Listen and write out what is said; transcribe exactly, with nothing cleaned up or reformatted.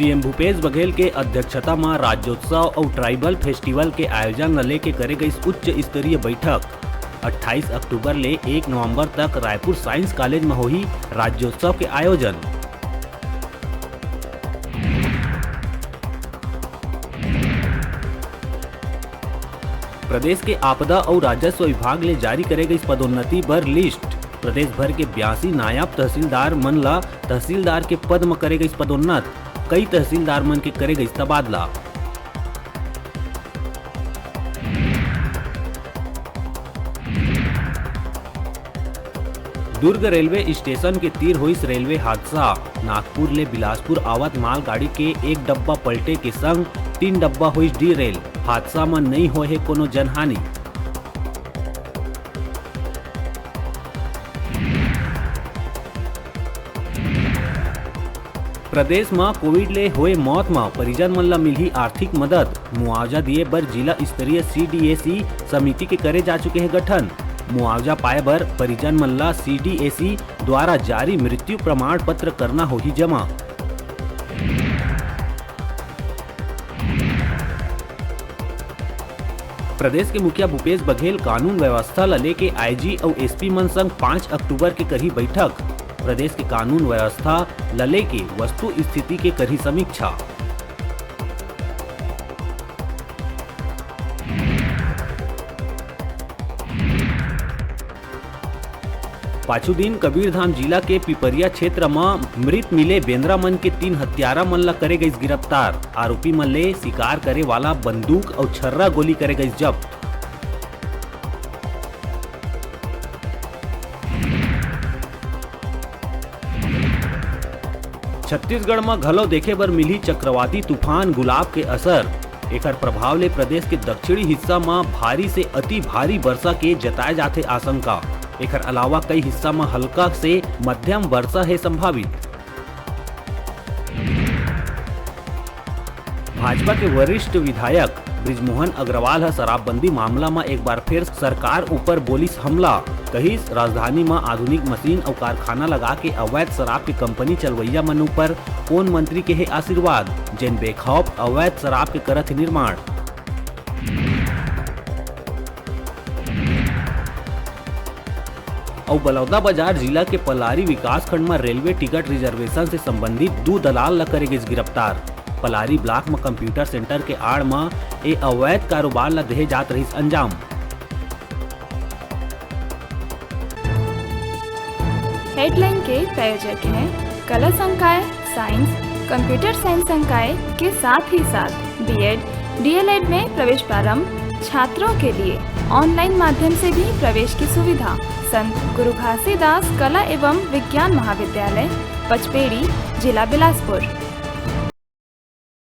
CM Bhupesh Baghel के अध्यक्षता म राज्योत्सव अउ ट्राइबल फेस्टिवल के आयोजन ल लेके करे गइस उच्च स्तरीय बैठक। अट्ठाईस अक्टूबर ले एक नवंबर तक रायपुर साइंस कॉलेज म होही राज्योत्सव के आयोजन। प्रदेश के आपदा अउ राजस्व विभाग ले जारी करे गइस पदोन्नति बर लिस्ट। प्रदेश भर के बयासी नायब तहसीलदार मन ला तहसीलदार के पद म करे गइस पदोन्नत। कई तहसीलदार मन के करे गइस तबादला। दुर्ग रेलवे स्टेशन के तीर होइस रेलवे हादसा। नागपुर ले बिलासपुर आवत मालगाड़ी के एक डब्बा पलटे के संग तीन डब्बा होइस डीरेल। हादसा म नइ होए हे कोनो जनहानि। प्रदेश म कोविड ले होए मौत म परिजन मन ल मिलही आर्थिक मदद। मुआवजा दिए बर जिला स्तरीय सीडीएसी समिति के करे जा चुके हे गठन। मुआवजा पाए बर परिजन मन ल सीडीएसी द्वारा जारी मृत्यु प्रमाण पत्र करना होही जमा। प्रदेश के मुखिया भूपेश बघेल कानून व्यवस्था ल लेके आईजी अउ एसपी मन संग पाँच अक्टूबर के करही बैठक। प्रदेश के कानून व्यवस्था ल लेके वस्तु स्थिति के करही समीक्षा। पाछू दिन कबीरधाम जिला के पिपरिया क्षेत्र म मृत मिले बेंदरा मन के तीन हत्यारा मन ल करे गइस गिरफ्तार। आरोपी मन ले शिकार करे वाला बंदूक अउ छर्रा गोली करे गइस जब्त। छत्तीसगढ़ म घलो देखे बर मिलही चक्रवाती तूफान गुलाब के असर। एखर प्रभाव ले प्रदेश के दक्षिणी हिस्सा म भारी से अति भारी वर्षा के जताए जाथे आशंका। एखर अलावा कई हिस्सा म हल्का से मध्यम वर्षा हे संभावित। भाजपा के वरिष्ठ विधायक बृजमोहन अग्रवाल ह शराबबंदी मामला म एक बार फेर सरकार ऊपर बोलिस हमला। कहिस, राजधानी म आधुनिक मशीन अउ कारखाना लगा के अवैध शराब के कंपनी चलवइया मन ऊपर कोन मंत्री के हे आशीर्वाद, जेन बेखौफ अवैध शराब के करत हे निर्माण। अउ बलौदाबाजार जिला के पलारी विकासखंड म रेलवे टिकट रिजर्वेशन से संबंधित दू दलाल ल करे गिस गिरफ्तार। पलारी ब्लॉक म कंप्यूटर सेंटर के आड़ म ए अवैध कारोबार ल देहे जात रहिस अंजाम। हेडलाइन के प्रायोजक हैं कला संकाय, साइंस, कंप्यूटर साइंस संकाय के साथ ही साथ बीएड, डीएलएड में प्रवेश प्रारंभ, छात्रों के लिए ऑनलाइन माध्यम से भी प्रवेश की सुविधा। संत गुरु घासीदास कला एवं विज्ञान महाविद्यालय, पचपेड़ी, जिला बिलासपुर।